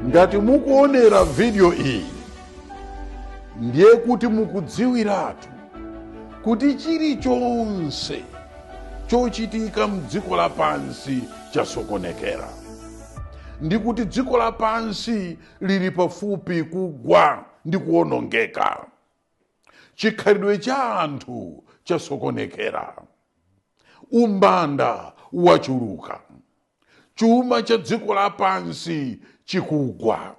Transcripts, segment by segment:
Ngati mukuonera video iyi, ndiye kuti mukudziwiratu kuti chilichonse chochitika mdziko lapansi chasokonekera, ndi kuti dziko lapansi lili pafupi kugwa ndi kuwonongeka. Chikhalidwe cha anthu chasokonekera, umbanda wachuluka, chuma cha dziko lapansi chikugwa,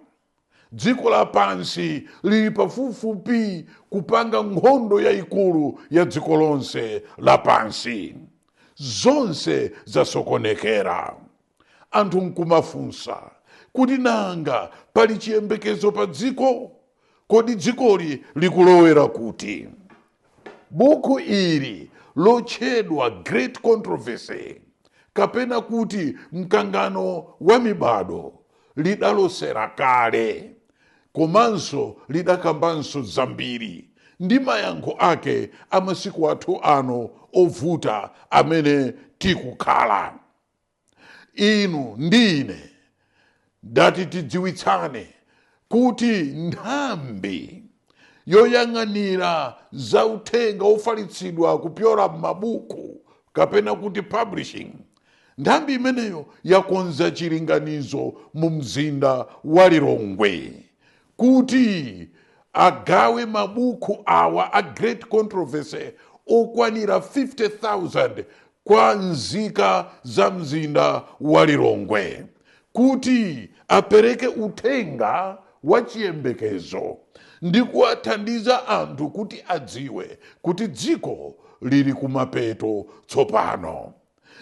dziko lapansi lili pafupifupi kupanga nkhondo yayikulu ya dziko lonse lapansi. Zonse zasokonekera. Anthu nkumafunsa kuti nanga pali chiyembekezo pa dziko? Kodi dzikoli likulowera kuti? Buku ili lotchedwa Great Controversy, kapena kuti mkangano wa mibado, lidalosera kale, komanso lidakambanso zambiri ndi mayankho ake a masiku athu ano ovuta amene tikukhala. Inu ndi ine ndati tidziwitsane kuti nthambi yoyang'anira za uthenga ofalitsidwa kupyola m'mabuku, kapena kuti publishing, nthambi imeneyo yakonza chilinganizo mu mzinda wa Lilongwe kuti agawe mabuku awa a Great Controversy okwanira 50,000 kwa nzika za mzinda wa Lilongwe, kuti apereke uthenga wa chiyembekezo ndi kuwathandiza anthu kuti adziwe kuti dziko lili kumapeto tsopano.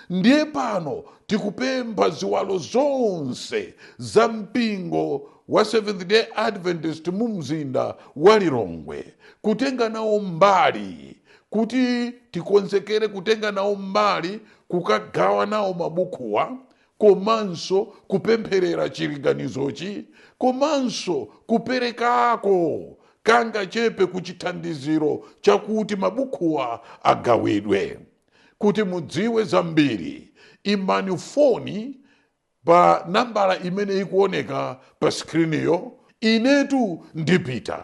Ndiye pano tikupempha ziwalo zonse za mpingo wa Seventh Day Adventist mu mzinda wa Lilongwe kutenga nawo mbali, kuti tikonzekere kutenga nawo mbali kukagawa nawo mabukuwa, komanso kupempherera chilinganizochi, komanso kuperekako kangachepe kuchithandiziro chakuti mabukuwa agawidwe. Kuti mudziwe zambiri, imbani foni pa nambala imene ikuoneka pa skriniyo. Inetu ndipita,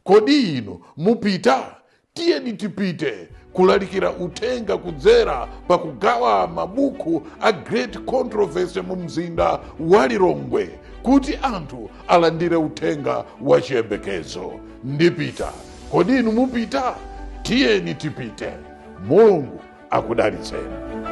kodi inu mupita? Tiyeni tipite kulalikira uthenga kudzera pakugawa mabuku a Great Controversy mu mzinda wa Lilongwe, kuti anthu alandire uthenga wa chiyembekezo. Ndipita, kodi inu mupita? Tiyeni tipite. Mulungu akudalitseni.